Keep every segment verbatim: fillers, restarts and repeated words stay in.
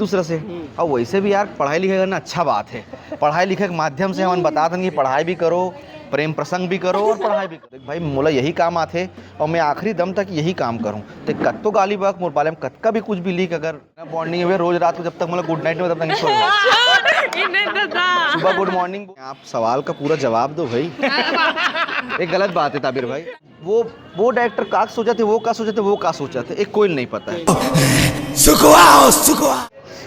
दूसरा से। और वैसे भी यार, पढ़ाई लिखाई करना अच्छा बात है। पढ़ाई लिखाई के माध्यम से हमन बतात हन कि पढ़ाई भी करो, प्रेम प्रसंग भी करो और पढ़ाई भी करो। देख भाई, मोला यही काम आथे और मैं आखिरी दम तक यही काम करूँ। ते कत्तो गाली बक, मोर बारे में कतका भी कुछ भी लिख, अगर ना बॉन्डिंग है, रोज रात को जब तक मोला गुड नाइट नहीं होता, तब तक नहीं सोएगा। सुबह गुड मॉर्निंग। आप सवाल का पूरा जवाब दो भाई। एक गलत बात है ताबिर भाई। वो वो डायरेक्टर का सोचा थे, वो का सोचा थे, वो का सोचा थे, एक कोई नहीं पता है। सुखवा हो, सुखवा।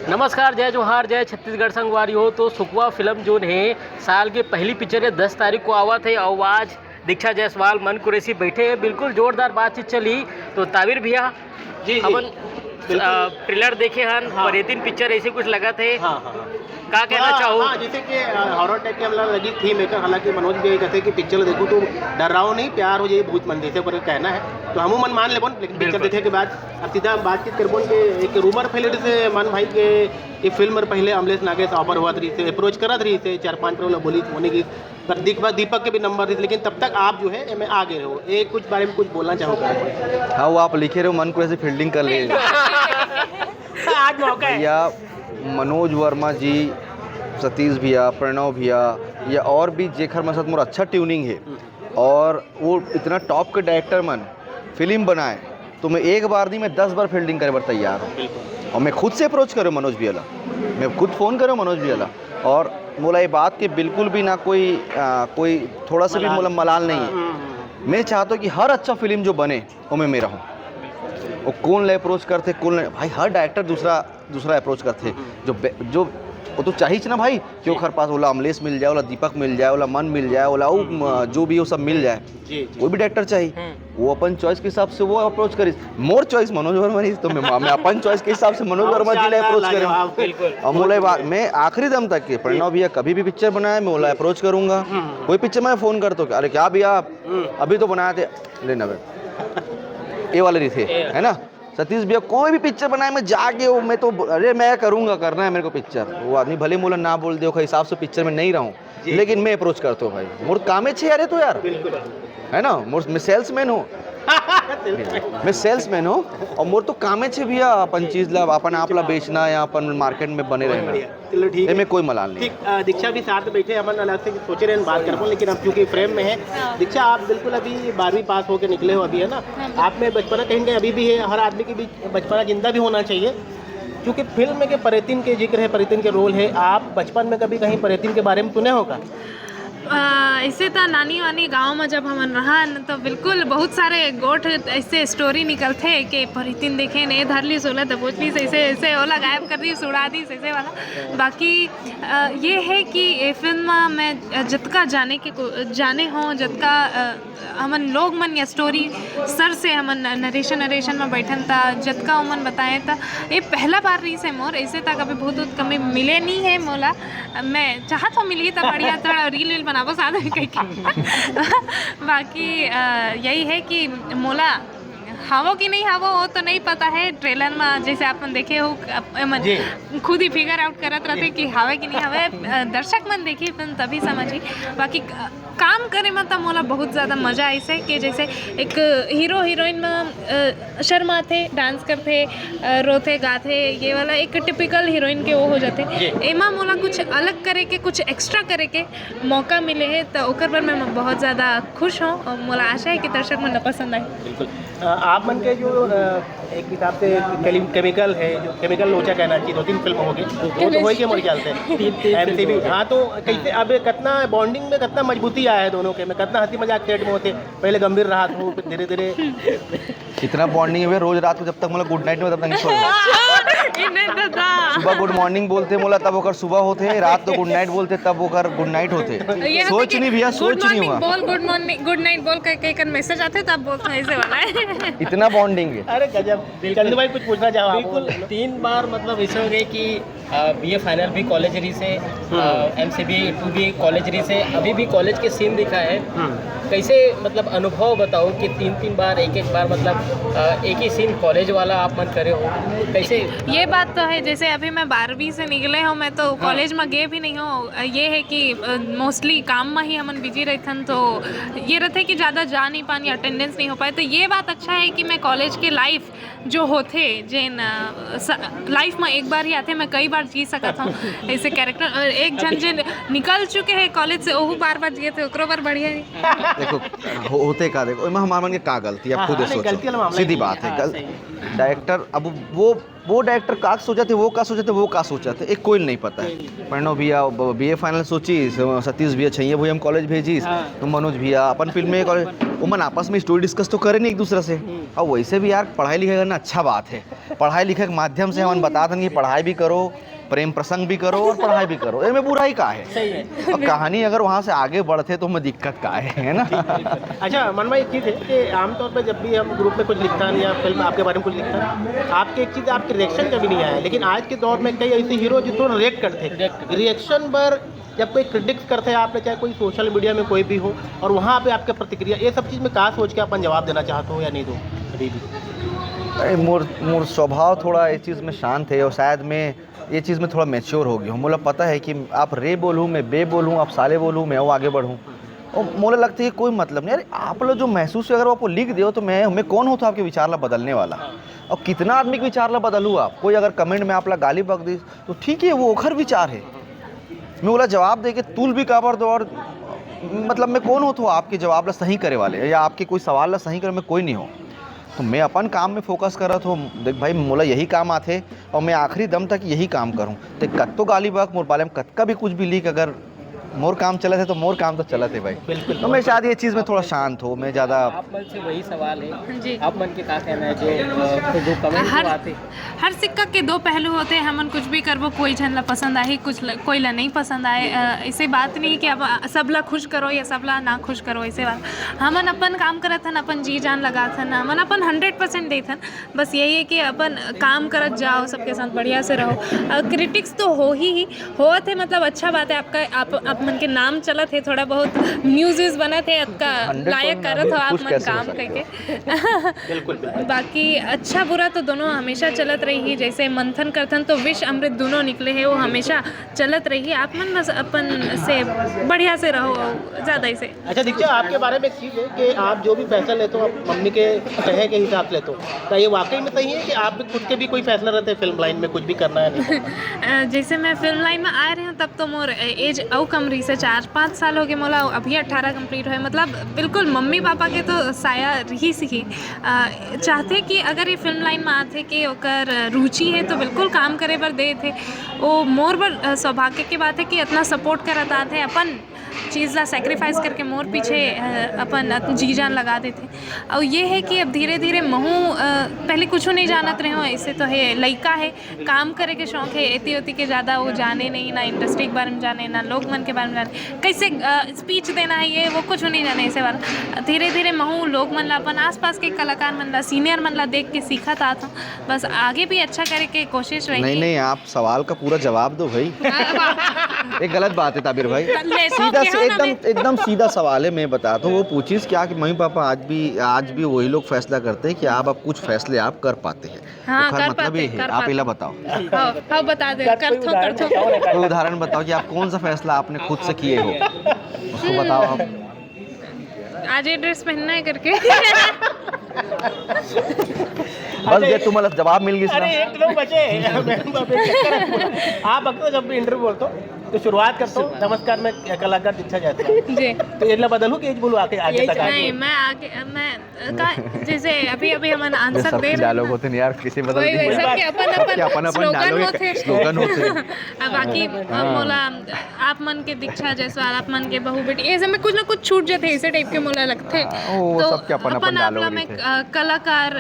नमस्कार, जय जोहार, जय छत्तीसगढ़ संगवारी हो। तो सुखवा फिल्म जोन हे, साल के पहली पिक्चर हे, दस तारीख को आवत हे। और आज दीक्षा जायसवाल, मन कुरैशी बैठे हैं, बिल्कुल जोरदार बातचीत चली। तो ताबिर भैया, जी, जी। हमन, बिल्कुल। अ, ट्रेलर देखे हन, हाँ। परेतिन पिक्चर ऐसे कुछ लगत हे। हाँ, हाँ, हाँ। का कहना थोड़ा, चाहो? हाँ, जैसे कि, अ, हॉरर टाइप के हमला लगी थीम एक, हालांकि मनोज भी कहते कि पिक्चर देखो तो डराओ नहीं, प्यार हो जाए भूत मन, जैसे पर कहना है, तो हमू मन मान लेबोन, लेकिन पिक्चर बिल्कुल। देखे के बाद अब सीधा हम बातचीत करबोन कि एक रूमर फैले से मन भाई के ये फिल्म और पहले अमलेश नागेश ऑफर हुआ रही से, अप्रोच करत रही से, चार पांच वाला बोली होने की, पर दीपक, दीपक के भी नंबर रही, लेकिन तब तक आप जो है एमे आ गए हो, ये कुछ बारे में कुछ बोलना चाहूँगा? हाँ, वो आप लिखे रहे हो, मन कुरैशी फील्डिंग कर ले। आज मौका है। भैया, मनोज वर्मा जी, सतीश भैया, प्रणव भैया, या और भी जेखर मन साथ मोर अच्छा ट्यूनिंग है, और वो इतना टॉप के डायरेक्टर मन फिल्म बनाए, तो मैं एक बार नहीं, मैं दस बार फील्डिंग करे बर तैयार हूँ। बिल्कुल। और मैं खुद से अप्रोच करूँ मनोज भैया ला, मैं खुद फ़ोन करूँ मनोज भैया ला, और मोला ये बात के बिल्कुल भी ना कोई, आ, कोई थोड़ा सा भी मलाल। मोला मलाल नहीं है। हम्म, हम्म, हम्म। मैं चाहता हूँ कि हर अच्छा फिल्म जो बने, वो मैं मेरा हूँ। वो कौन ले अप्रोच करते, कौन ले, भाई, हर डायरेक्टर दूसरा, दूसरा अप्रोच करते। हम्म। जो बे-, जो, वो तो चाहिए ना भाई, कि ओखर पास ओला अमलेश मिल जाए, ओला दीपक मिल जाए, ओला मन मिल जाए, ओला उ, हम्म। म-, जो भी वो सब मिल जाए। जी, जी। कोई भी डायरेक्टर चाहिए। हम्म। वो अपन चॉइस के हिसाब से वो अप्रोच करिस। मोर चॉइस मनोज वर्मा रहिस, तो मैं, मैं अपन चॉइस के हिसाब से मनोज वर्मा जी ले अप्रोच करूँ। लाजवाब, बिल्कुल। और मोला ये बात, मैं आखिरी दम तक के, प्रणव भैया कभी भी पिक्चर बनाए, मैं ओला अप्रोच करूँगा। हम्म। कोई पिक्चर में फ़ोन कर तो, "अरे क्या भैया, आप हम्म। अभी तो बनाए थे, लेना बे।" ये वाले नहीं थे, ये। है ना? सतीश भैया कोई भी पिक्चर बनाए, मैं जाके वो, मैं तो, "अरे मैं करूँगा, करना है मेरे को पिक्चर।" वो आदमी भले मोला ना बोल दे, ओखर हिसाब से पिक्चर में नहीं रहूँ, जी। लेकिन मैं अप्रोच करता हूँ भाई, मोर कामे छे यार, ये तो यार, बिल्कुल। है ना? मोर, मैं सेल्समैन हूँ। मैं सेल्समैन हूँ और मोर तो कामे छे भैया, अपन चीज ला, अपन आप ला बेचना या अपन मार्केट में बने बहुत रहना। बढ़िया। चलो, ठीक है। एमे कोई मलाल नहीं। ठीक, अ, दीक्षा भी साथ में बैठे, हमन अलग से सोचे रहे बात करबो, लेकिन अब चूंकि फ्रेम में है, हाँ। दीक्षा, आप बिल्कुल अभी बारहवीं पास होके निकले हो अभी, है ना? हाँ, बिल्कुल। आप में बचपना कहीं ना कहीं अभी भी है, हर आदमी के बीच बचपना जिंदा भी होना चाहिए, क्योंकि फिल्म में के परेतिन के जिक्र है, परेतिन के रोल है। आप बचपन में कभी कहीं परेतिन के बारे में सुने हो का? अ, ऐसे तो नानी वानी गांव में जब हमन रहन, तो बिल्कुल बहुत सारे गोठ ऐसे स्टोरी निकलथे कि परेतिन देखे ने, धर ली सोला दबोच ली, ऐसे, ऐसे ओला गायब कर दी, सुड़ा दी, ऐसे वाला। बाकी, अ, ये है कि ये फिल्म में जतका जाने के को-, जाने हो, जतका, अ, हमन लोग मन या स्टोरी सर से हमन नरेशन, नरेशन में बैठन, त जतका ओमन बताए, त ये पहला बार रहिस हे मोर, ऐसे त कभी भूत उत कभी मिले नहीं है मोला। मैं चाहत हो मिलही त बढ़िया थोड़ा रील वील बनाबो साथ में कहिके। बाकी, अ, यही है कि मोला हवो कि नहीं हवो, वो तो नहीं पता है। ट्रेलर में जैसे आप मन देखे हो, अ, मन जी। खुद ही फिगर आउट करत रहते कि हवे कि नहीं हवे। अ, दर्शक मन देखी फिल्म तभी समझी। बाकी, अ, काम करे में त मोला बहुत ज़्यादा मज़ा आइस हे कि जैसे एक हीरो हीरोइन में, अ, शर्माथे, डांस करथे, अ, रोथे, गाथे, ये वाला एक टिपिकल हीरोइन के वो हो जाथे। जी। एमा मोला कुछ अलग करे के, कुछ एक्स्ट्रा करे के मौका मिले हे, त ओकर बर मैं बहुत ज़्यादा खुश हूँ और मोला आशा है कि दर्शक मन ला पसंद आए। बिल्कुल। अ, आप मन के जो, अ, एक हिसाब से केमिकल है, जो केमिकल लोचा कहना चाहिए, दो तीन फिल्म हो गई, वो तो हो ही गए मोर ख्याल से। तीन, तीन एमसीबी, फिल्म हो गई। हाँ, तो कैसे अब कितना बॉन्डिंग में कितना मजबूती आया है दोनों के में, कितना हंसी मजाक सेट में होते, पहले गंभीर रहा था, फिर धीरे धीरे। इतना बॉन्डिंग है भैया, रोज रात को जब तक मोला गुड नाइट नहीं होता, तब तक नहीं सोएगा। ये नहीं दादा। सुबह गुड मॉर्निंग बोलते मोला, तब ओकर सुबह होते, रात को गुड नाइट बोलते, तब ओकर गुड नाइट होते। ये सोच नहीं भैया, सोच नहीं हुआ। बोल गुड मॉर्निंग, गुड नाइट बोल के, के कर मैसेज आते, तब बोलते हैं ऐसे वाला है। इतना बॉन्डिंग है। अरे गजब। बिल्कुल। चंदू भाई कुछ पूछना चाहो आप? बिल्कुल, तीन बार मतलब ऐसे हो गए कि बीए फाइनल भी कॉलेज रहिस हे, एमसीबी टू भी कॉलेज रहिस हे, अभी भी कॉलेज के सीन दिखा है। कैसे, मतलब, अनुभव बताओ कि तीन तीन बार, एक एक बार, मतलब, अ, एक ही सीन कॉलेज वाला आप मन करे हो, कैसे? ये बात तो है, जैसे अभी मैं बारहवीं से निकले हूँ, मैं तो कॉलेज में गए भी नहीं हूँ। ये है कि मोस्टली काम में ही हमन बिजी रहथन, तो ये रहते कि ज़्यादा जा नहीं पान या अटेंडेंस नहीं हो पाए। तो ये बात अच्छा है कि मैं कॉलेज के लाइफ जो होथे, जेन लाइफ में एक बार ही आथे, मैं कई बार जी सकत हूँ ऐसे कैरेक्टर। और एक झन जेन निकल चुके हैं कॉलेज से, ओहू बार बार जिए थे, ओकरो बर बढ़िया है। देखो, हो- होते का, देखो, एमा हमार मन के का गलती, आप खुद हाँ, नहीं, गलती वाला सोचो, मामला सीधी नहीं बात है। है। गल- डायरेक्टर, अब वो वो डायरेक्टर का सोचत हे, वो का सोचत हे, वो का सोचत हे, एक कोई नहीं पता है। प्रणव भैया, बीए फाइनल सोची, सतीश भैया, छैया भैया हम कॉलेज भेजिस, तो मनोज भैया अपन फिल्म में कॉलेज, वो मन आपस में स्टोरी डिस्कस तो करे नहीं एक दूसरे से। और वैसे भी यार, पढ़ाई लिखाई करना अच्छा बात है, पढ़ाई लिखाई के माध्यम से हमन बता देन कि पढ़ाई भी करो, प्रेम प्रसंग भी करो और पढ़ाई भी करो, एमे बुराई का है? सही है। और कहानी अगर वहाँ से आगे बढ़ते तो हमें दिक्कत का है, है ना? अच्छा, मनमा, एक चीज़ है कि आमतौर पर जब भी हम ग्रुप में कुछ लिखता है या फिल्म आपके बारे में कुछ लिखता है, आपके एक चीज़, आपके रिएक्शन कभी नहीं आया, लेकिन आज के दौर में कई ऐसे हीरो जो तुरंत रिएक्ट करते हैं। रिएक्शन पर जब कोई क्रिटिक्स करते हैं आपने, चाहे कोई सोशल मीडिया में कोई भी हो, और वहाँ पे आपकी प्रतिक्रिया, ये सब चीज़ में का सोच के अपन जवाब देना चाहते हो या नहीं दो अभी भी? अरे, मोर मोर स्वभाव थोड़ा इस चीज़ में शांत है और शायद मैं ये चीज़ में थोड़ा मैच्योर हो गया हूँ। मोला पता है कि आप रे बोलूँ, मैं बे बोलूँ, आप साले बोलूँ, मैं वो आगे बढ़ूँ। और मोला लगता है कि कोई मतलब नहीं। अरे, आप लोग जो महसूस है, अगर वो आपको लिख दे हो, तो मैं मैं कौन होता आपके विचार ला बदलने वाला? और कितना आदमी के विचार ला बदलू आप? कोई अगर कमेंट में आप ला गाली बक दी, तो ठीक है, वो ओखर विचार है। मैं ओला जवाब दे के तुल भी काबर दो, और मतलब मैं कौन होता हूँ आपके जवाब ला सही करे वाले या आपके कोई सवाल ला सही करे? मैं कोई नहीं हूँ। तो मैं अपन काम में फोकस करत हूँ। देख भाई, मोला यही काम आथे और मैं आखिरी दम तक यही काम करूँ। ते कत्तो गाली बक, मोर बारे में कतका भी कुछ भी लिख, अगर मोर काम चलत है तो मोर काम तो चलत है भाई। बिल्कुल। तो मैं शायद ये चीज़ में थोड़ा शांत हूँ, मैं ज़्यादा आप मन से वही सवाल है, जी। आप मन के का कहना है जो अ, जो कमेंट हर जो आते? हर सिक्का के दो पहलू होते हैं। हमन कुछ भी करबो, कोई झन ला पसंद आही, कुछ ल, कोई ला नहीं पसंद आए। अ, ऐसे बात नहीं है कि अब अ, सबला खुश करो या सबला ना खुश करो, ऐसे बात। हमन अपन काम करत हन, अपन जी जान लगात हन, हमन अपन हंड्रेड परसेंट देत हन। बस यही है कि अपन काम करत जाओ, सबके साथ बढ़िया से रहो। क्रिटिक्स तो हो ही ही होत है, मतलब, अच्छा बात है। आपका, आप आप मन के नाम चलत है, थोड़ा बहुत न्यूज व्यूज बनत है, आपका हंड्रेड लायक परसेंट करत हो आप आप खुश मन कैसे हो काम सकते करके। बिल्कुल, बिल्कुल। बाकी अच्छा बुरा तो दोनों हमेशा चलत रही है। जैसे मंथन करथन तो विष अमृत दोनों निकले हैं, वो हमेशा चलत रही है। आप मन बस अपन से बढ़िया से रहो, ज़्यादा इसे। अच्छा दीक्षा, आपके बारे में एक चीज़ है कि आप जो भी फैसला लेते हो, आप मम्मी के कहे के हिसाब से लेते हो, तो ये वाकई में सही है कि आप भी खुद के भी कोई फैसला रहते हैं फिल्म लाइन में कुछ भी करना है, नहीं करना? अ, जैसे मैं फिल्म लाइन में आ रही हूँ, तब तो मोर एज अउ कम रही से, चार पाँच साल हो गए मोला, अभी अठारह कंप्लीट होए। मतलब, बिल्कुल मम्मी पापा के तो साया रही सी ही। अ, चाहते कि अगर ये फिल्म लाइन में आते कि ओकर रुचि है, तो बिल्कुल काम करे बर दे थे। वो मोर बर अ, सौभाग्य के बात है कि इतना सपोर्ट करत आते, अपन चीज़ ला सेक्रीफाइस करके मोर पीछे अ, अपन जी जान लगा देते। और ये है कि अब धीरे धीरे महू अ, पहले कुछ नहीं जानत रहे हो, ऐसे तो है, लइका है, काम करे के शौक है, एती ओती के ज़्यादा वो जाने नहीं, ना इंडस्ट्री के बारे में जाने, ना लोग मन के बारे में जाने, कैसे स्पीच देना है, ये वो कुछ नहीं जाने। ऐसे वाला धीरे धीरे महू लोग मन ला, अपन आसपास के कलाकार मन ला, सीनियर मन ला देख के सीखत आत हूँ। बस आगे भी अच्छा करे के कोशिश रही। नहीं, नहीं, आप सवाल का पूरा जवाब दो भाई। हाँ, वाह। ये गलत बात है ताबिर भाई। लेता सीधा क्या से ना एकदम मैं? एकदम सीधा सवाल है, मैं बताता हूँ। वो पूछिस क्या कि मम्मी पापा आज भी आज भी वही लोग फैसला करते हैं कि आप अब कुछ फैसले आप कर पाते हैं। हाँ, ओकर कर मतलब पाते ये हैं, है, कर आप पाते इला हैं। बताओ। हाँ, हाँ, बता दे, करथो करथो। कोई उदाहरण बताओ कि आप कौन सा फैसला आपने खुद से किए हो, उसको बताओ आप। आज ये ड्रेस पहनना है करके। बस ये तुम्हारा जवाब मिल गया अरे इसमें। एक दो बचे हैं। आप अक्सर जब भी इंटरव्यू बोलते हो तो शुरुआत करता हूँ, नमस्कार, मैं कलाकार दीक्षा जायसवाल। जी। तो इतना बदलू कि बोलू आके आगे तक आगे। नहीं, मैं आगे मैं अ, का जैसे अभी अभी हमन ये आंसर सब दे रहे डायलॉग हैं। होते हैं यार, किसी बदल वही, वही, नहीं। सबके अपन अपन सबके अपन अपन स्लोगन डायलॉग होते हैं। स्लोगन होते हैं। अब बाकी अ, मोला आप मन के दीक्षा जायसवाल, आप मन के बहू बेटी, ऐसे में कुछ ना कुछ छूट जाते हैं, ऐसे टाइप के मोला लगते हैं। हाँ, वो तो सबके अपन अपन अपन आप डायलॉग ला मैं होते हैं। अ, कलाकार अ,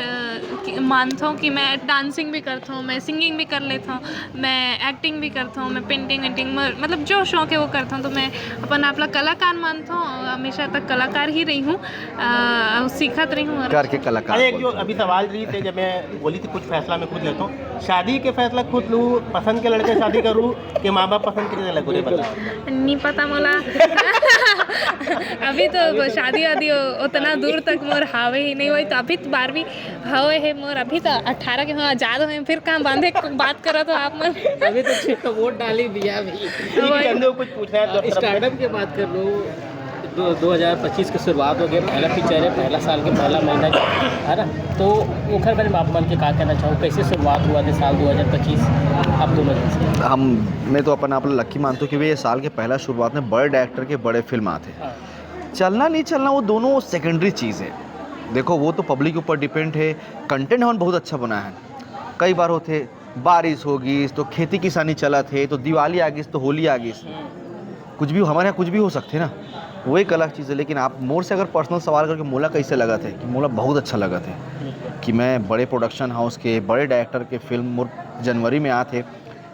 कि- मानता हूँ कि मैं डांसिंग भी करता हूँ, मैं सिंगिंग भी कर लेता हूँ, मैं एक्टिंग भी करता हूँ, मैं पेंटिंग वेंटिंग, मैं मतलब जो शौक है वो करता हूँ। तो मैं अपन आप ला कलाकार मानता हूँ, हमेशा तक कलाकार ही रही हूँ, अ, अउ सीखत रही हूँ। और करके कलाकार अरे, एक जो बोलते हैं। अभी सवाल रही थे, जब मैं बोली थी कुछ फैसला मैं खुद लेता हूँ, शादी के फैसला खुद लूँ, पसंद के लड़के शादी करूँ कि माँ बाप पसंद के लड़के, बता। नहीं पता मोला। अभी तो शादी वादी उ-, उतना दूर तक मोर हावे ही नहीं हुई, तो अभी तो बारहवीं हवे हे मोर, अभी तो अठारह के हो, आजाद हो, फिर कहाँ बांधे बात करत हो आप मन। अभी तो सिर्फ वोट डाली दिया अभी। ठीक है, वही। चंदू, कुछ पूछना है तो स्टार्टअप की बात कर लो। दो, दो हज़ार पच्चीस की शुरुआत हो गई, पहला पिक्चर है, पहला साल के पहला महीना है ना? तो ओखर बारे में आप मन के का कहना चाहो, कैसे शुरुआत हुआ थे साल दो हज़ार पच्चीस आप दोनों जन से? हम, मैं तो अपन आप लक्की मानता हूँ कि भाई ये साल के पहला शुरुआत में बड़े डायरेक्टर के बड़े फिल्म आते हैं। हाँ। चलना नहीं चलना वो दोनों सेकेंडरी चीज़ है। देखो, वो तो पब्लिक के ऊपर डिपेंड है। कंटेंट हमन बहुत अच्छा बनाया है। कई बार होते, बारिश हो गई तो खेती किसानी चलत है, तो दिवाली आ गई तो होली आ गई, कुछ भी हमारे यहाँ कुछ भी हो सकते ना, वो एक अलग चीज़ है। लेकिन आप मोर से अगर पर्सनल सवाल करके मोला कैसे लगा थे कि मोला बहुत अच्छा लगा थे कि मैं बड़े प्रोडक्शन हाउस के बड़े डायरेक्टर के फिल्म मोर जनवरी में आते,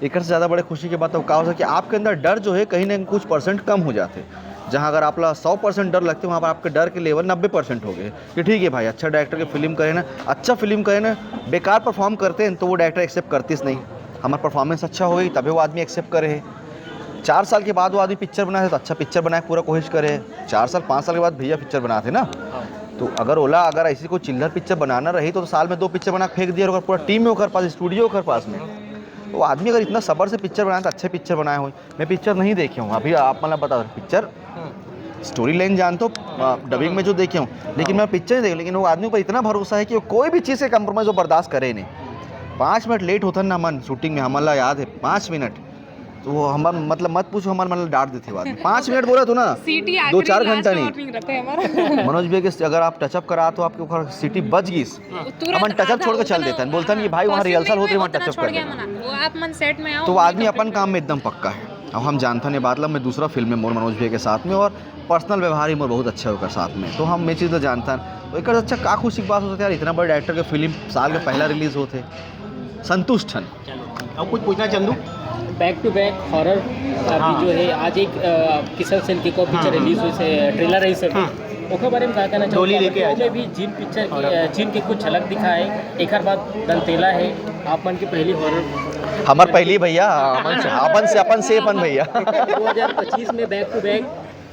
एकर से ज़्यादा बड़े खुशी की बात तो का हो सकती है? आपके अंदर डर जो है कहीं ना कहीं कुछ परसेंट कम हो जाते। जहाँ अगर आप ला सौ परसेंट डर लगते, वहाँ पर आपके डर के लेवल नब्बे परसेंट हो गए कि ठीक है भाई, अच्छा डायरेक्टर की फिल्म करे ना, अच्छा फिल्म करे ना, बेकार परफॉर्म करते हैं तो वो डायरेक्टर एक्सेप्ट करतीस नहीं। हमारा परफॉर्मेंस अच्छा होई तभी वो आदमी एक्सेप्ट करे है। चार साल के बाद वो आदमी पिक्चर बनाए तो अच्छा पिक्चर बनाए के पूरा कोशिश करे। चार साल पाँच साल के बाद भैया पिक्चर बनाते ना, तो अगर ओला अगर ऐसी कोई चिल्लर पिक्चर बनाना रही तो, तो साल में दो पिक्चर बना के फेंक दिया और पूरा टीम में ओकर पास, स्टूडियो ओकर पास में। तो आदमी अगर इतना सब्र से पिक्चर बनाए तो अच्छे पिक्चर बनाए हुए। मैं पिक्चर नहीं देखे हूँ, अभी आप मतलब बता पिक्चर स्टोरी लाइन जानता हूँ, डबिंग में जो देखे हूँ, लेकिन मैं पिक्चर नहीं देखे। लेकिन वो आदमी पर इतना भरोसा है कि वो कोई भी चीज़ से कॉम्प्रोमाइज़ वो बर्दाश्त करे नहीं। पाँच मिनट लेट होता ना मन शूटिंग में, हमला याद है पाँच मिनट, तो वो हम मतलब मत पूछो, हमारे मतलब डांट देते वो आदमी। पाँच मिनट बोला तो ना, सीटी दो आखिरी चार लास्ट घंटा और नहीं। नहीं रहता है हमारा। मनोज भैया के अगर आप टचअप करा तो आपके ऊपर सीटी बज गई, हाँ। तुरंत हमन टचअप आधा छोड़ के चल उतना देते हैं, बोलते हैं कि भाई वहाँ costume रिहर्सल में होते हैं, वहाँ उतना टचअप छोड़ कर गया देते हैं। मना। वो आप मन सेट में आओ, तो वो आदमी अपन काम में एकदम पक्का है। अब हम जानता नहीं, बात ला मैं दूसरा फिल्म में मोर मनोज भैया के साथ में और पर्सनल व्यवहार ही मोर बहुत अच्छा है ओकर साथ में, तो हम ये चीज़ तो जानता है। तो एक अच्छा का खुशी की बात हो सकती है यार, इतना बड़ा डायरेक्टर के फिल्म साल के पहला रिलीज होते, संतुष्ट हन। चलो, ठीक। और कुछ पूछना Chandu? Back to back horror अभी हाँ। जो है, आज एक, अ, किशन सेन की को पिक्चर हाँ, हाँ। रिलीज हुई से, ट्रेलर है सर। हाँ। ओकर बारे में का कहना चाहोगे? डोली लेके आ ओमे जाओ। भी जिन पिक्चर की, हॉरर। अ, जिन की कुछ झलक दिखाए, एक बार दंतेला है, आप मन की पहली हॉरर। हमार पहली भैया, अपन से, अपन से, अपन से, अपन भैया। दो हज़ार पच्चीस में बैक टू बैक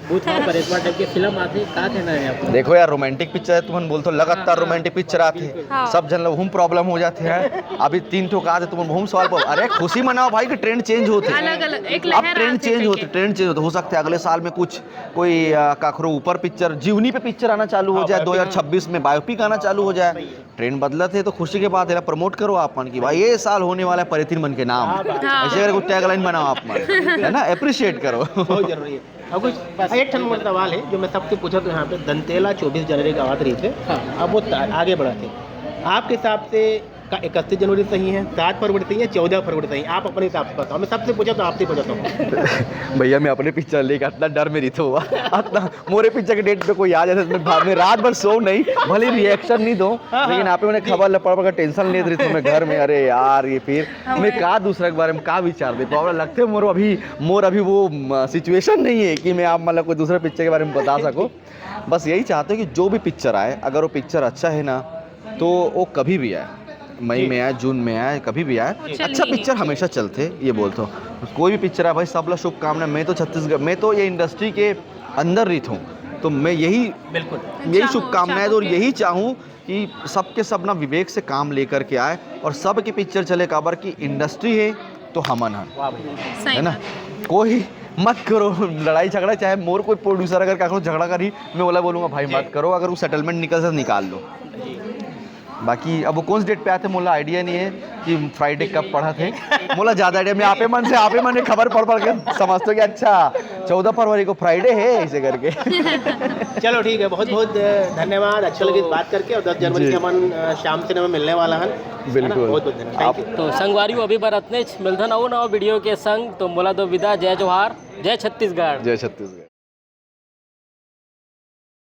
भूतवा परेतवा टाइप के फिल्म आथे, का कहना है आपको? देखो यार, रोमांटिक पिक्चर है, तुमन बोलथो लगातार हाँ, हाँ। रोमांटिक पिक्चर आथे, बिल्कुल। हाँ। सब झन ला उहू में प्रॉब्लम हो जाथे हैं। अभी तीन ठो का आथे, तुमन उहू में सॉल्व हो। अरे खुशी मनाओ भाई कि ट्रेंड चेंज होथे। अलग-अलग, एक अब लहर ट्रेंड आथे चेंज करके। होथे, ट्रेंड चेंज होथे। हो सकता है अगले साल में कुछ कोई, अ, काखरो ऊपर पिक्चर, जीवनी पे पिक्चर आना चालू हो हाँ, जाए, बायोपिक। दो हज़ार छब्बीस में बायोपिक आना चालू हो जाए। सही है। ट्रेंड बदलत है तो खुशी के बात है, एला प्रमोट करो आप मन की भाई, ये साल होने वाला है परेतिन मन के नाम। क्या बात है। हाँ। ऐसे करके कुछ टैगलाइन बनाओ आप मन, है ना, अप्रिशिएट करो। बहुत जरूरी है। अब कुछ बस एक ठन मोर सवाल है जो मैं सबसे पूछत हूँ यहाँ पे, दंतेला चौबीस जनवरी का बात रही थे, हाँ। अब वो ता-, आगे बढ़त है। आपके हिसाब से का इकतीस जनवरी सही है, सात फरवरी सही है, चौदह फरवरी सही है? आप अपने हिसाब से बताओ, मैं सबसे पूछत हूँ, आपसे पूछत हूँ। भैया, मैं अपने पिक्चर लेके इतना डर में रहिथो हुआ, इतना मोरे पिक्चर के डेट पे कोई आ जाए तो मैं भा-, मैं रात भर सोऊं नहीं, भले रिएक्शन नहीं दो, हाँ, लेकिन हाँ। आप ही मैंने जी। खबर ला पढ़ पढ़ के टेंशन लेत रहिथो मैं घर में, अरे यार, ये फिर हाँ, मैं भाई। का दूसरा के बारे में का विचार दे पाऊँ? लगथे मोर अभी, मोर अभी वो, म, सिचुएशन नहीं है कि मैं आप मतलब कोई दूसरा पिक्चर के बारे में बता सकूँ। बस यही चाहते हो कि जो भी पिक्चर आए, अगर वो पिक्चर अच्छा है ना, तो वो कभी भी आए, मई जी। में आए, जून में आए, कभी भी आए, अच्छा अच्छा नहीं है। पिक्चर हमेशा चलथे, ये बोलथो। कोई भी पिक्चर आए भाई, सब ला शुभकामनाएं। मैं तो छत्तीसगढ़, मैं तो ये इंडस्ट्री के अंदर रहिथों, तो मैं यही, बिल्कुल। यही अच्छा हो, शुभकामनाएं अच्छा दो और हो। यही चाहूँ कि सबके सब ना विवेक से काम लेकर के आए और सबकी पिक्चर चले, काबर की इंडस्ट्री है तो हमन हन, वाह भाई। सही है ना? बात। कोई मत करो लड़ाई झगड़ा, चाहे मोर कोई प्रोड्यूसर अगर काकरो झगड़ा करी, मैं ओला बोलूँगा, "भाई जी। मत करो, अगर वो सेटलमेंट निकल से निकाल लो।" जी। बाकी अब वो कौन से डेट पे आथे, मोला आइडिया नहीं है कि फ्राइडे कब पड़त हे। मोला ज़्यादा आइडिया, मैं आपे मन से, आपे मन के खबर पढ़ पढ़ के समझथों कि अच्छा, चौदह फरवरी को फ्राइडे है, ऐसे करके। चलो ठीक है, बहुत बहुत, अ, धन्यवाद, अच्छा लगे तो बात करके। और दस जनवरी जी। के हमन, अ, श्याम सिनेमा मिलने वाला हन, है ना? बिल्कुल। बहुत बहुत धन्यवाद। Thank you। आप तो संगवारी हो, अभी बर अतनेच, मिलथन अउ नवा वीडियो के संग। तो मोला दो विदा, जय जोहार, जय छत्तीसगढ़। जय छत्तीसगढ़।